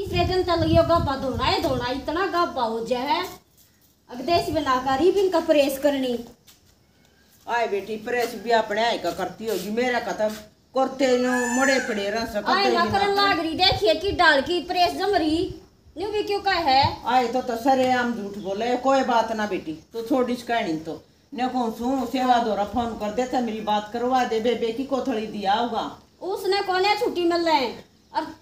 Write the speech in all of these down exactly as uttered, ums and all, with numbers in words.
तीसरे दिन तक यो गाबा धोना है, धोना, इतना गाबा हो जाए है। अगदेश बना कर ही भी इनका प्रेस करनी। आए बेटी, प्रेस भी अपने आए का करती होगी, मेरा का तो करते न्यू मड़े पड़े रह सकते आए ही ना ना करन कर। लाग रही, देखिए कि डाल की प्रेस जम रही, न्यू भी क्यों का है? आए तो, तो सरेआम झूठ बोले, कोई बात ना बेटी, तू छोड़ इस कहनी तो। ने कहूँ सू, सेवा धोरा फोन कर दे, तो मेरी बात करवा दे, बेबे की कोथली दिया होगा। उसने कोने छुट्टी मिल रहे हैं। और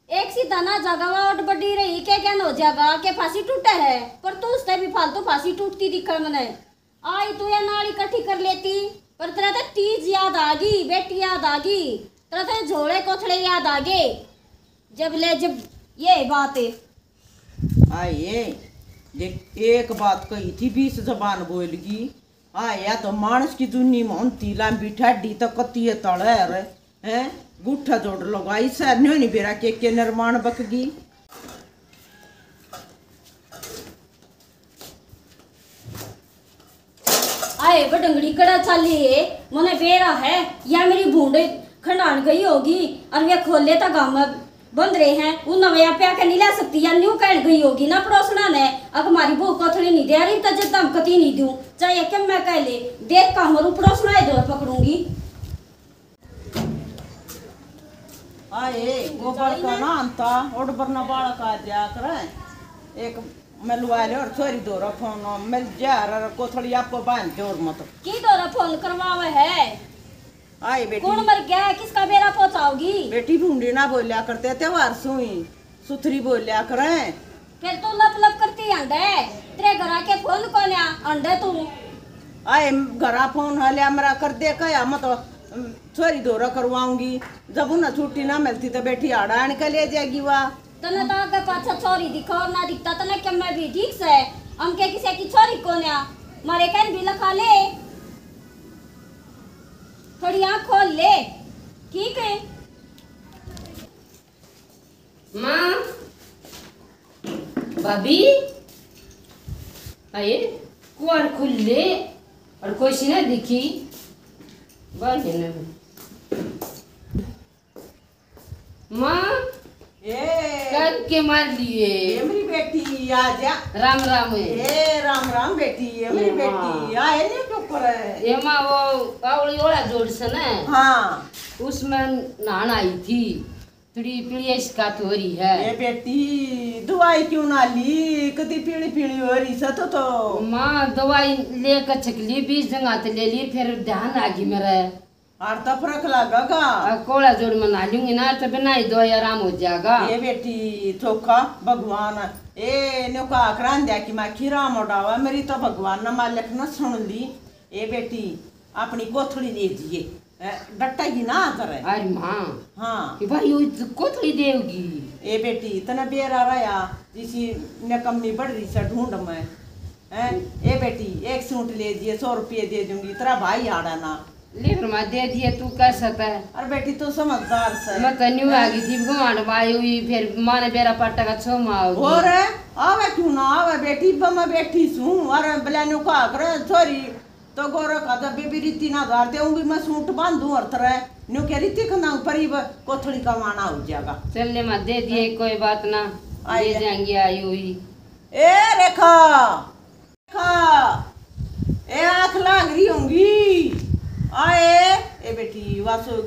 एक सीधा ना जागा, वा ओट बड़ी रही, के ज्ञान हो जागा, के फांसी टूटे है, पर तू उससे भी फालतू फांसी टूटती दिखे मने। आई तू या नाल इकट्ठी कर लेती, पर तेरा तो तीज याद आ गई, बेटी याद आ गई, तेरा तो झोले कोथले याद आ गए। जब ले जब ये बात है। आए, देख, एक बात कही थी, बीस जबान बोल गई। आए, या तो मानस की दुनी में होती, लांबी ठाडी तो कती है तले रे, हैं? गुठा जोड़ लगाई सै, न्यू नहीं बेरा के, के निर्माण बकगी। आए बडंगड़ी कड़ा चाली है, मने बेरा है, या मेरी भूंड खंडान गई होगी, और वे खोले तो गाम में बंद रहे हैं, उन नवया प्या के नहीं ला सकती, या न्यू कहन गई होगी ना पड़ोसना ने, अक मारी बहू कोथली नहीं दे रही, तो जब धमकती नहीं दूं, चाहे के मैं कह ले, देख का मरू पड़ोसना है दौर पकड़ूंगी। आए, गोबर का ना अंता, ओडबर ना बालक आ जा करे। एक मैं लुआ ले और छोरी धोरा फोन मिल जा, और कोथली आपको बांध के और मत। की धोरा फोन करवावे है? आए बेटी। कौन मर गया है, किसका बेरा पहुंचाओगी? बेटी भूंडी ना बोल्या करते, त्योहार सुई, सुथरी बोल्या करे। फिर तू लप लप करती हंडे, तेरे घरा के फोन कोन्या हंडे तू। आए, घरा फोन हल्या मरा कर दे, कहा मैं तो, अम, छोरी धोरा करवाऊंगी। जब उन्हें छुट्टी ना मिलती तो बेटी आड़ा आन के ले जाएगी वा। तने तो आगे पाछा छोरी दिखा और ना दिखता तने के मैं भी ठीक से। हम के किसी की छोरी कोन्या, मारे कहन भी लखा ले, थोड़ी आँख खोल ले, ठीक है? माँ, भाभी, आए, कुआर खुल ले और कोई सी ना दिखी। बाहर है ना। माँ, ए। कर के मार लिए। ए मेरी बेटी, आ जा। राम राम है। ए, राम राम बेटी, ए मेरी ए माँ। बेटी, आ, ए नहीं क्यों करे? ए माँ, वो आवली ओला जोड़ से ना। हाँ। उसमें नहान आई थी, थोड़ी पीली शिकायत हो रही है। ए बेटी, दवाई क्यों ना ली? कदी पीली पीली हो रही से तो, तो। माँ, दवाई लेकर छकली, बीस जगह ते ले ली, फिर ध्यान आ गई मेरे। आर तो फर्क लागेगा। आ, कोला जोड़ में नहा लूंगी ना, तो बिना ही दवाई आराम हो जाएगा। ए बेटी, चोखा भगवान, ए, न्यू का करान दिया कि मैं खीरा मोटावा, मेरी तो भगवान ने मालिक ने सुन ली। ए बेटी, अपनी कोथली ले जिए, ए, डटेगी ना करे। अरे माँ। हाँ। कि भाई, वो कोथली देगी। ए बेटी, तने बेरा रहा, जिसी नकम्मी बढ़ रही से ढूंढ में। हैं? ए बेटी, एक सूट ले जिए, सौ रुपये दे दूंगी, तेरा भाई आड़ा ना। ले फिर मैं दे दिए, तू कर सकता है। अरे बेटी, तू समझदार से। मैं तो न्यू आ गई थी, घुमाण आई हुई, फिर माँ ने बेरा पाटा का छो माँ होगी। और आवे क्यों ना आवे बेटी, ब-, मैं बैठी सूं। अरे बल्यानो का कर, छोरी तो गोरा का जब भी रीति ना धारते हूँ, भी मैं सूट बांधू और तरह न्यू कह रही थी, खंदा पर ही ब-, कोथली का माना हो जाएगा। चल ले माँ, दे दिए, कोई बात ना, आई ले जा। जाएंगे आई हुई। ए रेखा, खा। ए, आँख लाग रही होंगी। आए, ए बेटी, वासु।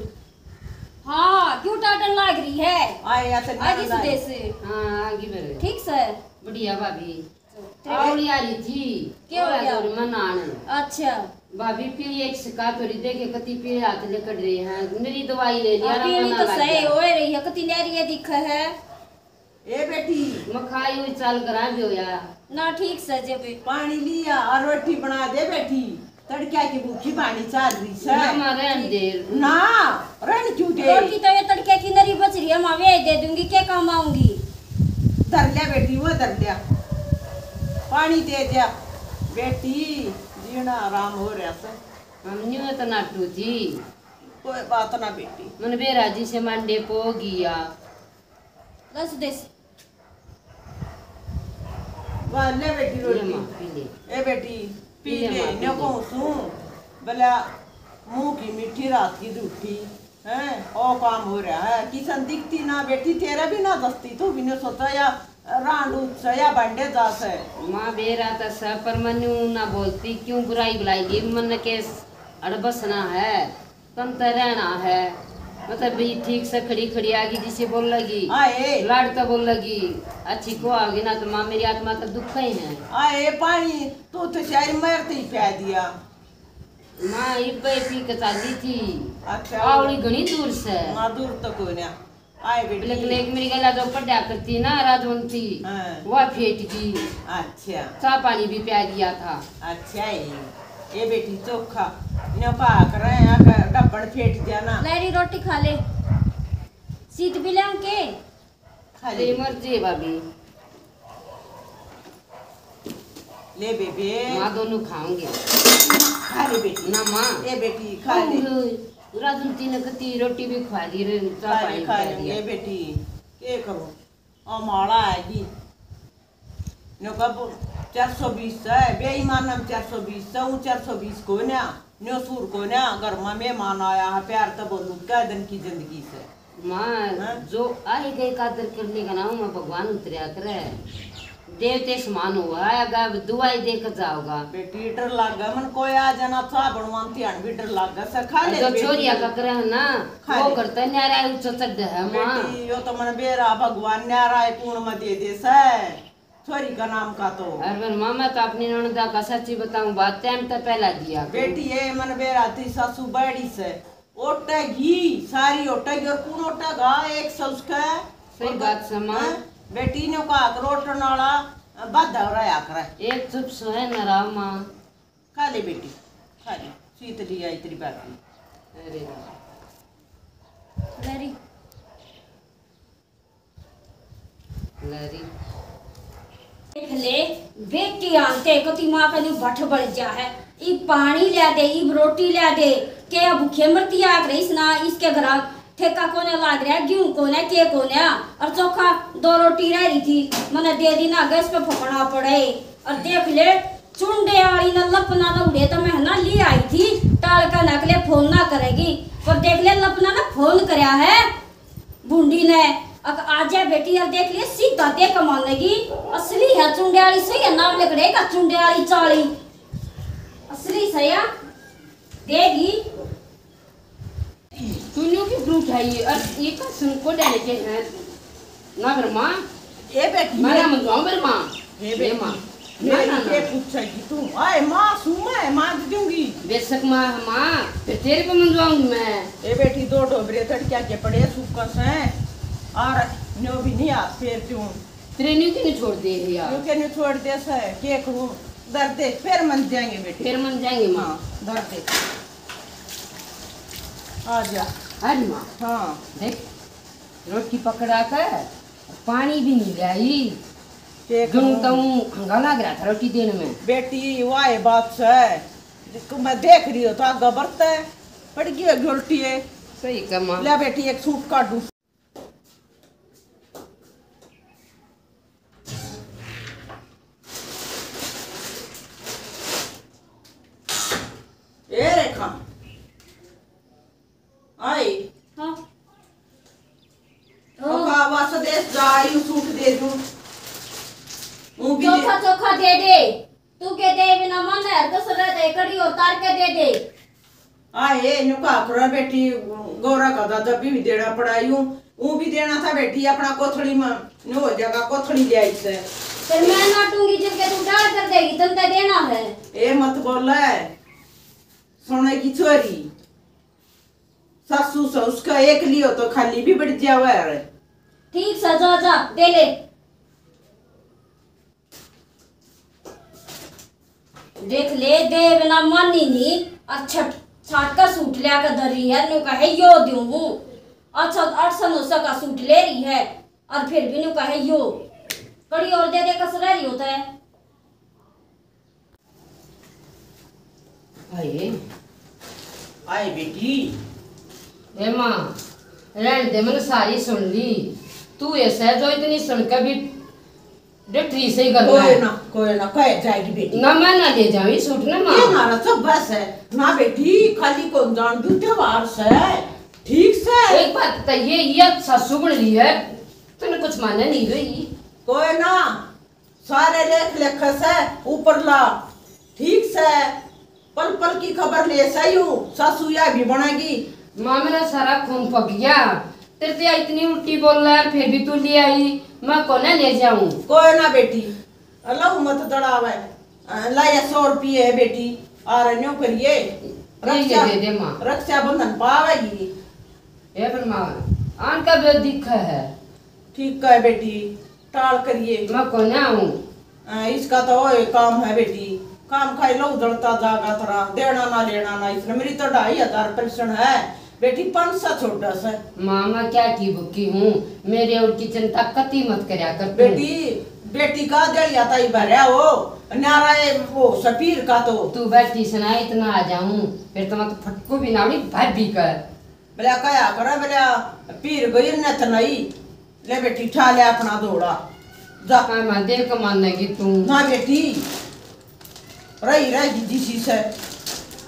हाँ, क्यों टाटन लाग रही है? आए, या तो आगे से लाग। हाँ, आगे मेरे। ठीक से? बढ़िया भाभी। तेरे आवली आ रही थी। क्या हो गया? जोर में नान। अच्छा। भाभी, पीली एक शिकायत हो रही, देखे कति पीले हाथ ले कट रहे हैं। मेरी दवाई ले लिया, हाँ, पीली तो सही हो रही है, कति नहरी दिखे है। ए बेटी। मखाई हुई चाल करा भी होया। ना ठीक से जे बे। पानी लिया और रोटी बना दे बेटी। तड़क्या की भूखी पानी चाल रही से। ना, माँ, रहन दे। ना, रहन क्यों दे? रोटी तो ये तड़क्या की नरी बच रही है, माँ, वे दे दूंगी, के काम आऊंगी? धर लिया बेटी, वो धर लिया। पानी दे दिया। बेटी, जीना आराम हो रहा से। हम न्यू तो नाटू थी। कोई बात ना बेटी। मन बेरा जी से मांडे पो गया। बस देसी। वाह, ले बेटी ये रोटी। माँ, पी ले। ए बेटी, पी पी ले ले, माँ, पी ने ले। कहूँ सूं, भला मुंह की मीठी रात की झूठी। हैं, ओ काम हो रहा है, किसन दिखती ना बेटी, तेरा भी ना दसती, तू भी ने सोचा या रांड उठ से या बंडे जा से। माँ, बेरा तो स, पर मैं न्यू ना बोलती, क्यों बुराई बुलाएगी? मन के अड़बसना है, कम तो रहना है। मतलब भी ठीक से खड़ी खड़ी आगी, जिसे बोल लगी, आए। लाड तो बोल लगी, अच्छी को आओगी ना, तो माँ, मेरी आत्मा तो दुख ही है। आए पानी, तू तो शायद मरते ही प्या दिया। माँ, इब्बे पी के चाली थी। अच्छा। आवड़ी घणी दूर से। माँ, दूर तो कोई ना। आए बेटी। लेकिन एक मेरी गला जो पढ़ा करती ना, राजवंती, हाँ। वह फेट गई। अच्छा। चाह पानी भी प्या दिया था। अच्छा है। ए बेटी, चोखा न पा कर आया कर, डब्बन फेट दिया ना। ले री, रोटी खा ले। सीत भी ले के। खा ले। तेरी मर्जी है भाभी। ले बेबे। माँ, दोनों खाऊंगी। खा ले बेटी। ना माँ। ए बेटी, खा ले। राजवंती ने कती रोटी भी खा ली रे, चाह खा ले, पानी खा पिला ले, दिया। ए बेटी, के करो? ओ माला आएगी। न्यो कब चार सौ बीस है, बेईमान हम चार सौ बीस से, हूँ चार सौ बीस को ना, न्यो सूर को ना, घर में मेहमान आया है, प्यार तो बोलू, कै दिन की जिंदगी से। माँ, हाँ? जो आए गए का आदर करने का नाम में भगवान उतरया करे। देवते समान हुआ है, अगर दुआई दे कर जाओगा। बेटी, डर लागे मन कोई आ जाना, चाह बनवान ध्यान भी डर लागे से, खा ले जो बेटी। छोरिया का करे है ना, खा वो ले। करता न्यारा ऊंचा चढ़ है, माँ। बेटी, यो तो मन बेरा भगवान न्यारा है, कूण में दे दे से। छोरी का नाम का तो। अरे पर माँ, मैं तो अपनी ननदा का सच्ची बताऊं, बात टाइम तो पहला दिया करो। बेटी, ये मन बेरा थी सासू बड़ी से। ओटेगी, सारी ओटेगी, और कौन ओटेगा एक सौ उसका? सही और बात से माँ। हैं? बेटी ने कहा करो, ओटन वाला बाधा हो रहा करे। एक चुप सो है ना राव माँ। खा ले बेटी, खा ले, सीत लिया इतनी बात। अरे वाह। ले री। ले री। देख ले, बेटी आनते कती माँ का न्यू भट बढ़ जा है। इब पानी ल्या दे, इब रोटी ल्या दे। के या भूखे मरती आग रही ना, इसके घर ठेका कोने लाग रहा, गेहूं कोने, के कोने, और चोखा दो रोटी रह रही थी, मने दे दी ना, गैस पे फकना पड़े। और देख ले, चुंडे आली ना लपना ना उड़े तो मैं ना ले आई थी, टाल का नकले फोन ना करेगी, पर देख ले लपना ना फोन करया है। भूंडी ने, अक आजा बेटी, यार देख ले, सीधा दे कमाने की असली है चुंडे वाली, सही है नाम लिख रहे का चुंडे वाली चाली, असली सया देगी। तू न्यू की फ्रूट है ये, और ये का सुन को डाले के हैं ना घर माँ? ए बेटी, मारा मैं मंगवाऊं मेरे माँ। ए ए बेटी, माँ। ना, मेरी ना, के ना। पूछेगी तू? आए माँ, सू मैं मांज दूंगी। बेशक माँ, माँ, फिर तेरे पे मंगवाऊंगी मैं। ए बेटी, दो ढोबरे तड़किया के पड़े सूखा से, और न्यो भी नहीं हाथ फेर दूं। तेरे न्यू के नहीं छोड़ दे यार। न्यू के नहीं छोड़ दे से, के करूं? धर दे, फिर मन जाएंगे बेटी। फिर मन जाएंगे माँ। हाँ, धर दे। आ जा। आ रही माँ। हाँ। देख, रोटी पकड़ा कर पानी भी नहीं लाई। के यूं करूं? तो हूं हंगा लाग रहा था रोटी देने में। बेटी, वाह बात से। मैं देख रही हूँ तो आगा बढ़ता है। पड़ गई होगी उल्टी है। सही कमा। ले बेटी, एक सूप काटू। ए रेखा, आई। हाँ। ओ। का वास देश जा, यू सूट दे दूं। वो भी दे। चोखा, चोखा दे दे। तू के दे बिना मन है, दूसरा दे, कड़ी और तार के दे दे। आए, न्यू का करा बेटी, गौरा का दादा भी, भी देना पड़ा यूं, वो भी देना था बेटी, अपना कोथड़ी में, न्यू हो जाएगा, कोथड़ी ले आई से। फिर मैं नाटूंगी, जब के तू डाल कर देगी, तन ते देना है। ए मत बोले, सोने की छोरी, सासू से उसका एक लियो तो खाली भी बढ़ जावे है। ठीक सा, जा, जा, दे ले। देख ले, दे बिना मानी नी। अच्छा, छाट का सूट लिया के धरी है, न्यू कहे यो दूं हूँ। अच्छा, आठ सौ नौ सौ का सूट ले रही है और फिर भी न्यू कहे यो। कड़ी और दे दे, कस रह रही होता है। आए, आए बेटी। ए माँ, रहन दे, मैंने सारी सुन ली। तू ऐसा है जो इतनी सुन के भी डटरी से ही करना कोई है। ना, कोई ना, कह जाएगी बेटी। ना, मैं ना ले जाऊँ ये सूट ना माँ। ये हमारा सब बस है ना बेटी, खाली कौन जान दू, त्योहार से। ठीक से। एक बात बताइए, ये सासू बन रही है, तूने कुछ माने नहीं रही। कोई ना, सारे लेख लेखे से ऊपरला। ठीक से, पल पल की खबर ले सही हूँ, सासू या भी बनेगी। माँ, मेरा सारा खून पक गया। तेरे ते इतनी उल्टी बोल रहा है, फिर भी तू ले आई। मैं कोने ले जाऊं? कोई ना बेटी, लहू मत दड़ावे। अ, ला, ये सौ रुपये है बेटी, और न्यू करिए, ये, ये रक्षा, दे दे माँ। रक्षाबंधन पावेगी। हे पर माँ, आन का भी दिख है। ठीक है बेटी, टाल करिए। मैं कोने आऊं? अ, इसका तो वो काम है बेटी, काम खाई लहू दड़ता जागा थरा, देना ना लेना ना, इसने मेरी तो ढाई हजार पेंशन है। बेटी, पाँच सौ छोटा से। माँ, मैं क्या की भूखी हूँ, मेरे और की चिंता कती मत करया कर तू। बेटी, बेटी का दिलिया ताई भरया हो, न्यारा ए वो सपीर का तो। तू बैठी सुना, इतना आ जाऊं, फिर तो मैं तो फटको भी ना उड़ी भाभी कर। बोला, कया करे, बोला, पीर गई न तो नहीं। ले बेटी, ठा ले अपना धोड़ा, जा। हाँ माँ, देख मानेगी तू। ना बेटी, रही रहेगी जिसी से।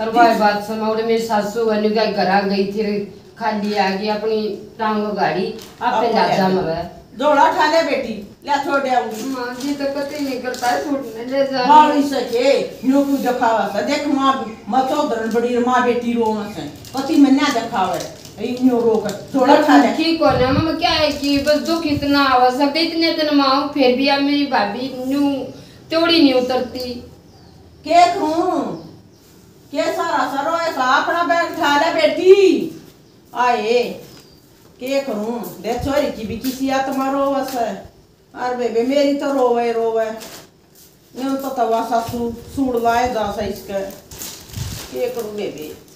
और वही बात सुना, और मेरी सासू है, न्यू क्या घर आ गई थी, खाली आ गई, अपनी टांग गाड़ी, आप पे आपे लाजा ले मरे। झोला ठा ले बेटी, ले छोड़ आऊंगी। माँ जी तो कतई नहीं करता है, छोड़ने ले जा। बावली से के, न्यू क्यों दिखावा से? देख माँ, मैं चौधरन बड़ी माँ बेटी रोवा से, कती मन्या दिखावे, ई न्यू रोक, झोला ठा ले। दुखी को ना, माँ क्या है कि बस दुख इतना आवा सकते, इतने दिन माँ हूँ, फिर भी अब मेरी भाभी न्यू त्योड़ी नहीं उतरती। के करूं? के सारा सरो ऐसा अपना बैग ठा ले बेटी। आए, के करूं? दे छोरी की भी किसी आत्मा रोवस है। और बेबे मेरी तो रोवे, रोवे। न्यू तो तवा सासू सूड़ लाए जा सा इसके। के करूं बेबे?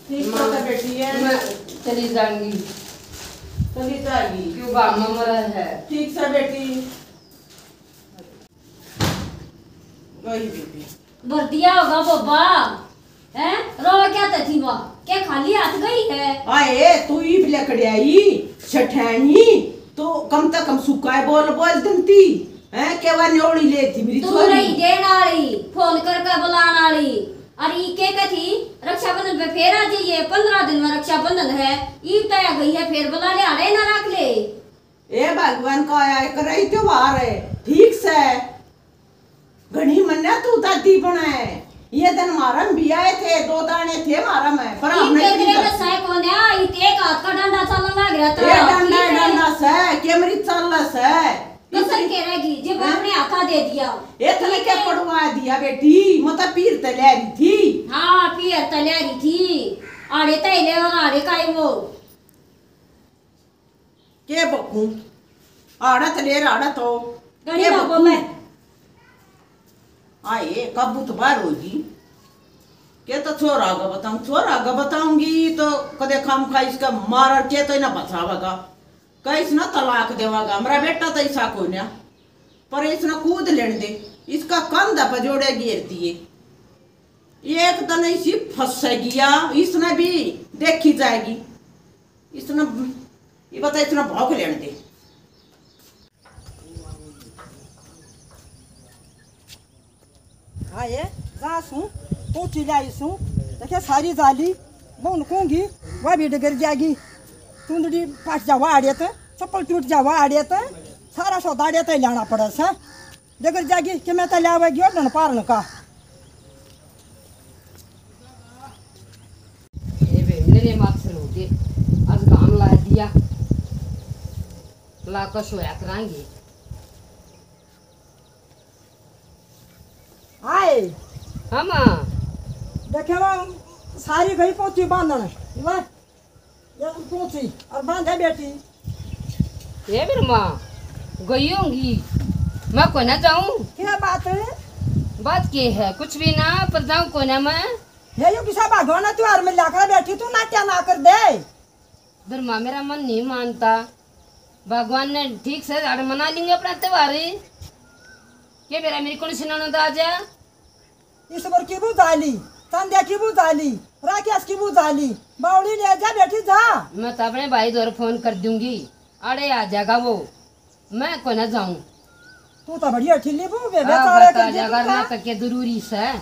ठीक तो माँ, बेटी है। मैं चली जाऊंगी। चली जाएगी। क्यों बाप मरा है? ठीक से बेटी। वही बेबे। भर दिया होगा बाबा, हैं? रोवे क्या तै थी वा? क्या खाली हाथ गई है? आए, तू इब लकड़ियाई, सठैनी, तो कम से कम सुकाए बोल बोल दंती, हैं? केवा न्योड़ी ले थी मेरी तू छोरी। रही देण आली, फोन करके बुलाण आली। और ई के के थी, रक्षाबंधन पे फेर आ जाइए, पन्द्रह दिन में रक्षाबंधन है, ईब तो आ गई है, फेर बुला ले, आड़े ना रख ले। ए भगवान का आया करे त्योहार है, ठीक से। घणी मन्ने तू दादी बने। ये दिन म्हारा में भी आए थे, दो दाने थे म्हारा में, पर ई हमने तेरे कितनी में कर- सह कोन्या, ई ते एक हाथ का डंडा चालन लाग रहा था। ये डंडा, ई ते- डंडा सह, केमरी चाल सह। कसर के रहेगी, जब हैं? अपने हाथा दे दिया। ये तने ई क्या ते- पड़वा दिया बेटी, मैं तो पीर ते ले रही थी। हाँ, पीर ते ले रही थी। आड़े ते ले और आड़े का ही वो। के बकूं? आड़त ले, आड़त हो। घणी के ना बकूं? बोले। आए, काबू तो बाहर होगी। के तो छोरा का बताऊं, छोरा का बताऊंगी तो कदे खाम खा इसका मार और के तो इन्हें बचावेगा, कहीं इसने तलाक देवागा। मेरा बेटा तो ऐसा कोन्या, पर इसने कूद लेने दे, इसका कंधा पर जोड़े घेर दिए। एक दिन इसी फंस गया, इसने भी देखी जाएगी। इसने, ये बता, इतना भाव के लेने दे। हाँ, ये जा सूं, पोची लाई सूं, देखे सारी जाली, मैं उन कहूंगी, वह भी डगर जाएगी। चुंदड़ी फट जावा आड़े ते, चप्पल टूट जावा आड़े ते, सारा सौदा आड़े ते लाना पड़े से। डगर जाएगी कि मैं तो लावेगी और धन पारण का। ये बे, मेरे माथे रो दे, आज काम ला दिया, ला कस होया करांगे। आए। हाँ माँ। देखे वो सारी गई पोची बांधण, ले, ये पोची और बांधे बेटी। ये मेरी माँ गई होंगी, मैं कोना जाऊं। क्या बात है? बात के है? कुछ भी ना, पर जाऊं कोना मैं। हे यो किसा भगवान त्योहार में लाकर बैठी तू, नाट्या ना कर दे। धर्मा मेरा मन नहीं मानता। भगवान ने ठीक से झाड़ मना लेंगे अपना त्योहार। ये मेरा, मेरी कौन सी ननद आ जा? ईश्वर की बुझा ली, चांदिया की बुझा ली, राकेश की बुझा ली, बावड़ी ले जा बेटी जा। मैं तो अपने भाई द्वारा फोन कर दूंगी, आड़े आ जाएगा वो। मैं को ना जाऊं। तू तो बढ़िया ठिल्ली बू बे, आ, बेचारे बता के जा, दे अगर दूंगा। ना तो के जरूरी से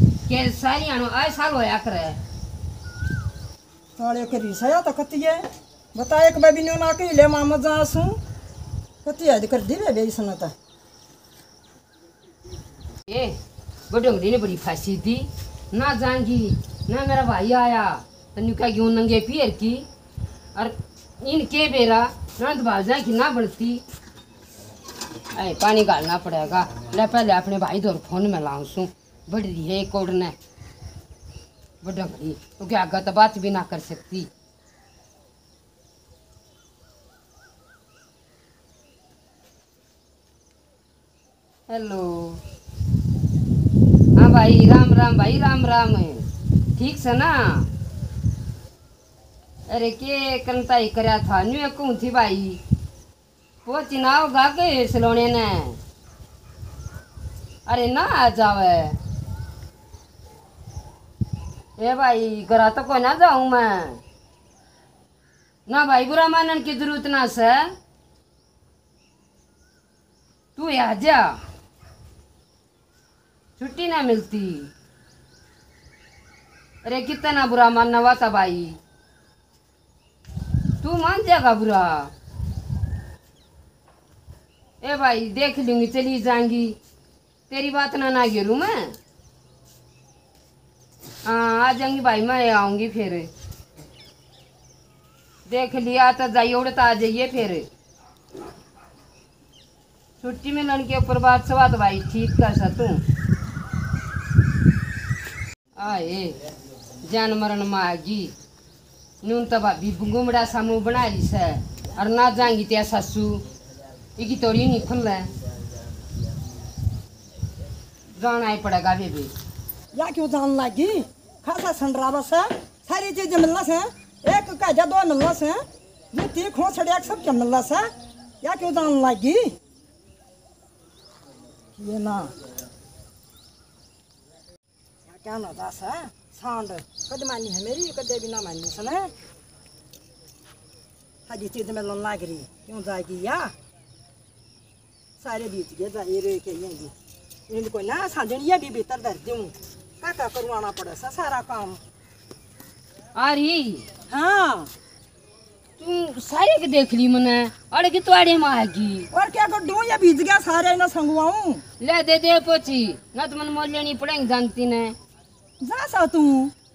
के सारी आनो आए साल होया करे। साले के रिसाया तो कतिए बता, एक बार भी न्यू ना कही ले मामा जा सू। कतिए हद कर दी बेबे इसने तो। ए, बड़ंगड़ी ने बड़ी फांसी दी, ना जाएंगी, ना मेरा भाई आया, तो न्यू क्या क्यों नंगे पियर की, और इनके बेरा नंद भाजा की ना बनती। ए, पानी घालना पड़ेगा। ले, पहले अपने भाई दौर फोन में लाऊं सू, बढ़ रही है कोड ने बड़ंगड़ी, तो क्या आगा तो बात भी ना कर सकती। हेलो। हाँ भाई, राम राम भाई, राम राम। ठीक से ना? अरे, के कंता ही करया था, न्यू कहूँ थी भाई, पहुँची ना होगा के सलोने ने? अरे ना आ जावे। ए भाई, घरा तो कोई ना जाऊँ मैं। ना भाई, बुरा मानन की जरूरत ना से। तू आ जा, छुट्टी ना मिलती। अरे कितना ना बुरा मानना वाता भाई, तू मान जाएगा बुरा। ए भाई, देख लूंगी, चली जाएंगी। तेरी बात ना, ना घेरूँ मैं। हाँ, आ जाऊंगी भाई, मैं आऊंगी फिर। देख लिया तो जाइए, उड़ता आ जाइए फिर। छुट्टी मिलन के ऊपर बात सवाद भाई, ठीक कर सा तू। आए, जान मरण में आ गई। नून तो भाभी गुमड़ा सा मुंह बना ली सै, और ना जाएंगी त्या सासू, इकी तोड़ी नहीं खुल। जाना ही पड़ेगा बेबे। या क्यों जान लागी? खासा संडरावा सै, सारी चीज मिलना सै, एक का जा दो मिलना सै, जूती खोसड़िया सब क्या मिलना सै, या क्यों जान लागी? ये ना। या क्या ना जा सै, सांड, कद मानी है मेरी, कदे भी ना मानी सै। हजी चीज मिलन लाग रही, क्यों जाएगी या? सारे बीत गए, जा ये रे के ये भी। इनको ना सांजन ये भी भीतर धर दूं। का का करवाना पड़े सा सारा काम। आ रही? हाँ। तू सारे के देख ली मने, अड़े की तोड़े में आ गई। और क्या कर दूं, ये भीज गया सारे, ना संगवाऊं। ले दे दे पोची, ना तो मन मोल लेनी पड़ेंगे जानती ने। जा सा तू।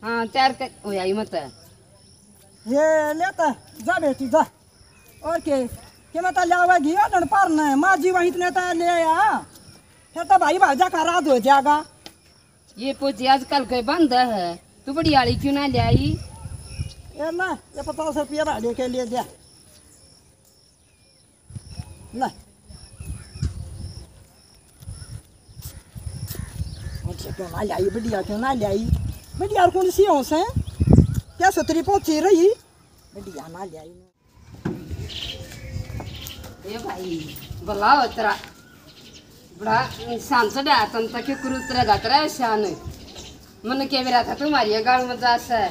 हाँ, तैयार कर, हो आई मत। ये ले तो, जा बेटी, जा। और के, के मैं तो लावेगी, ओ डन पर ने, माँ जी वहीं इतने तो ले आ। फिर तो भाई भाजा का रात हो जाएगा। ये पोची आजकल के बंद है, तू बड़ी आली क्यों ना ले आई? ये ना, ये पचास रुपया भाड़े के लिए दे। ले। अच्छा, क्यों ना ल्याई, बढ़िया क्यों ना ल्याई? बढ़िया और कौन सी हो से? क्या सुतरी पहुंची रही? बढ़िया ना ल्याई। ए भाई, भला हो तेरा। बड़ा इंसान से डा तन तक क्यों करू तेरा गा तेरा इंसान। मन के मेरा था तुम्हारी गाल में जा से।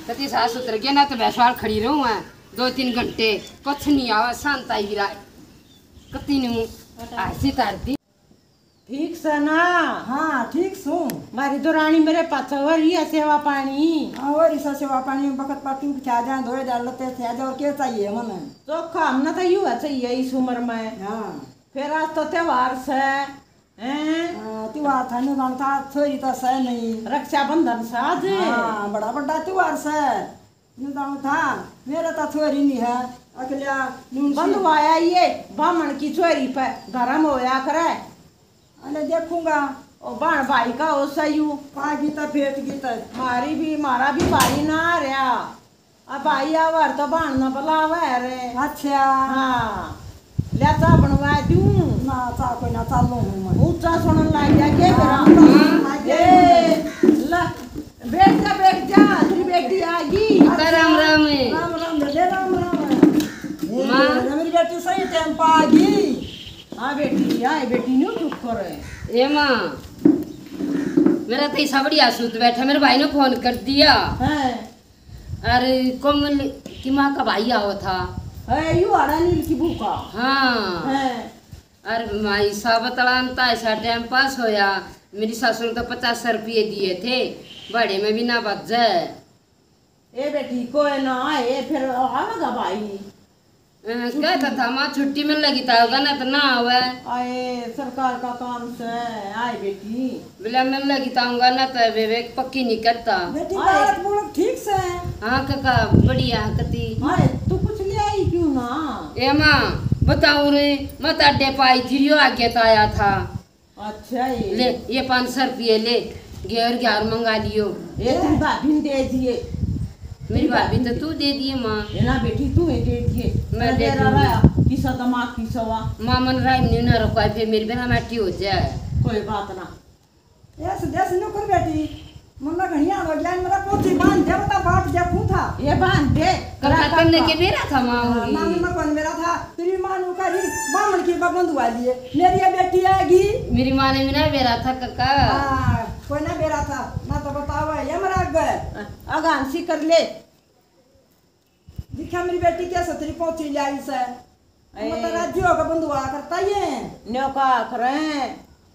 कति सास उतर गया ना तो भैंसवाल खड़ी रहूं मैं दो तीन घंटे। कुछ नहीं आवा, शांत आई गिरा। कति न्यू ऐसी तारती। ठीक से ना? हाँ, ठीक सूं। मारी तो रानी मेरे पाछे हो रही है सेवा पानी। हाँ, हो रही सा सेवा पानी, बखत पर टूक छा जा, धोए जा, लते छा जा, और क्या चाहिए मने? चोखा हमने तो यू है चाहिए इस उम्र में। हाँ। फिर आज तो त्योहार से, हैं? हाँ, त्योहार था, न्यू जान था, छोरी तो सै नहीं। रक्षाबंधन से आज। हाँ, बड़ा बड़ा त्योहार से। न्यू जाऊं था, मेरा तो छोरी नहीं है, अकल्या नून सी। बंधवाया ये बामण की छोरी पे धर्म होया करे। अरे देखूंगा। ओ बाण भाई का हो सयू। पागी तो भेट गई तो। मारी भी, मारा भी भाई ना आ रहा। अब भाई आवर तो बाण ना बुलावे रे। अच्छा। हाँ। ले चा बनवा दूं। ना चा कोई ना, चालू हूँ मैं। ऊंचा सुनन लग गया, के हाँ, करा? ऊंचा सुनन लग गया। ए, ला, बैठ जा, बैठ जा, तेरी बेटी आ गई। अच्छा, राम राम है। राम राम बेटे, राम राम है। ए, माँ। मेरी बेटी सही टाइम पर आ गई। हाँ बेटी, आए बेटी, न्यू चुप कर। ए माँ, मेरा तो ऐसा बढ़िया सूत बैठा, मेरे भाई ने फोन कर दिया। हैं। अरे कोमल की माँ का भाई आवा था। है, यू आड़ा नील की बहू का। हाँ। है। अरे माई साहब, तड़ान तो ऐसा टाइम पास होया। मेरी सासू ने तो पचास रुपये दिए थे, भाड़े में भी ना बच जाए। ए बेटी, कोई ना आए, फिर आवेगा भाई। अ, कहता था माँ, छुट्टी मिल लगी था, होगा ना तो ना आवे। आए, सरकार का काम से। आए बेटी। बोला मिल लगी था, होगा ना तो वे, वे पक्की नहीं करता। बेटी, आए। बात बोल ठीक से। हाँ काका, बढ़िया कती। आए, तू कुछ ले आई क्यों ना? ए माँ, बताऊं रे, मैं तो अड्डे पाई थी, यो आगे तो आया था। अच्छा, ये ले, ये पाँच सौ रुपये ले, घेर घेर मंगा लियो। ये तेरी भाभी ने दे दिए। मेरी भाभी तो तू दे दिए माँ। ये ना बेटी, तू ही दे दिए। मैं दे तेरा दूंगी। रहा, किसा दिमाग, किसा वा। माँ, मन राय नहीं ना रखवाए, फिर मेरी बेरा माटी हो जाए। कोई बात ना। ऐसे जैसे न्यू कर बेटी, मन्ना घणिया हो गया, मेरा पोथी बांध दे, बता बाट देखूं था। ये बांध दे। कल करा खत्म ने का। के मेरा था माँ हाँ, होगी। ना, मन्ना कौन मेरा था, तेरी माँ ने करी, बामण की बबंद हुआ लिए, मेरी ये बेटी आएगी। मेरी माँ ने भी ना बेरा था काका। हाँ, कोई ना बेरा था, ना तो बताओ, ये मरा गए। अगान सी कर ले। दिखा मेरी बेटी कैसे तेरी पोथी लाई से। ए। मैं तो राजी होकर बंधुआ करता ये। न्यो का करे,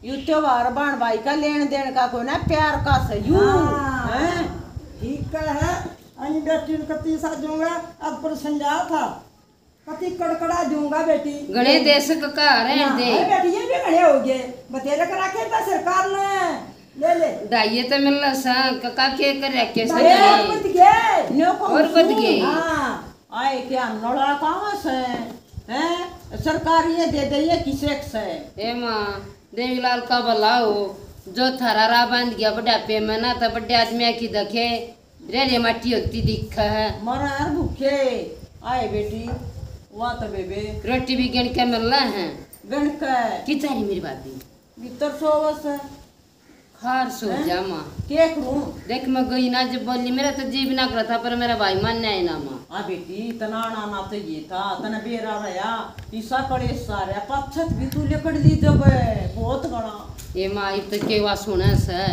यू त्योहार बाण भाई का लेन देन का कोई ना, प्यार का सही। हाँ। हैं? ठीक है, अनी बेटी ने कती सा दूंगा, अब पर संजा था। कती कड़कड़ा दूंगा बेटी। घणे देश का रहन ना, दे। अरे बेटी, ये भी घणे हो गए। बतेरे करा के तो सरकार ने ले ले। ढाइये तो मिलना सा, काका के कर रखे सा ढाई घणे। मत गए। न्यो को और बद सुन। गए। हाँ। आए क्या नोला कावा से, हैं? सरकार ये दे दे, ये किसे से? ए माँ, देवीलाल का भला हो, जो थारा राह बांध गया बुढ़ापे में ना, तो बड़े आदमी की दखे, रे रे माटी होती दिख है। मरा यार भूखे। आए बेटी, वा तो बेबे। रोटी भी गण के मिलना है। गण के। किधर है मेरी भाभी? भीतर सोवस है। खार सो हैं? जा माँ। के करूं? देख, मैं गई ना, जब बोली, मेरा तो जी भी ना करा था, पर मेरा भाई मान्या है ना माँ। हाँ बेटी, इतना आना ना तो ये था, तने बेरा रहा, ईसा कड़े सारे पछत भी तू लेकर ली जब, बहुत घना। ये माँ, इब तो केवा सुने से,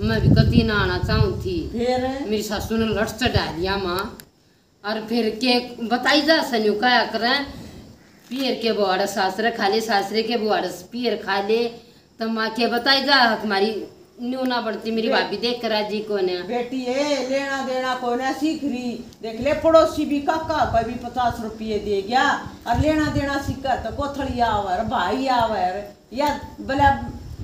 मैं भी कती ना आना चाहूँ थी। फिर? मेरी सासू ने लठ चढ़ा दिया माँ। और फिर के बताई जा सन्यू कहा करें, पियर के बुआड़ सासरे खा ले, सासरे के बुआड़ पियर खा ले, तो माँ के बताई जा, हक मारी न्यू ना बढ़ती, मेरी बे-, भाभी देख कर राजी कोने। बेटी, ए, लेना देना कोने सीख रही। देख ले, पड़ोसी भी काका का भी पचास रुपये दे गया, और लेना देना सीखा तो कोथळी आवर, भाई आवर, या भला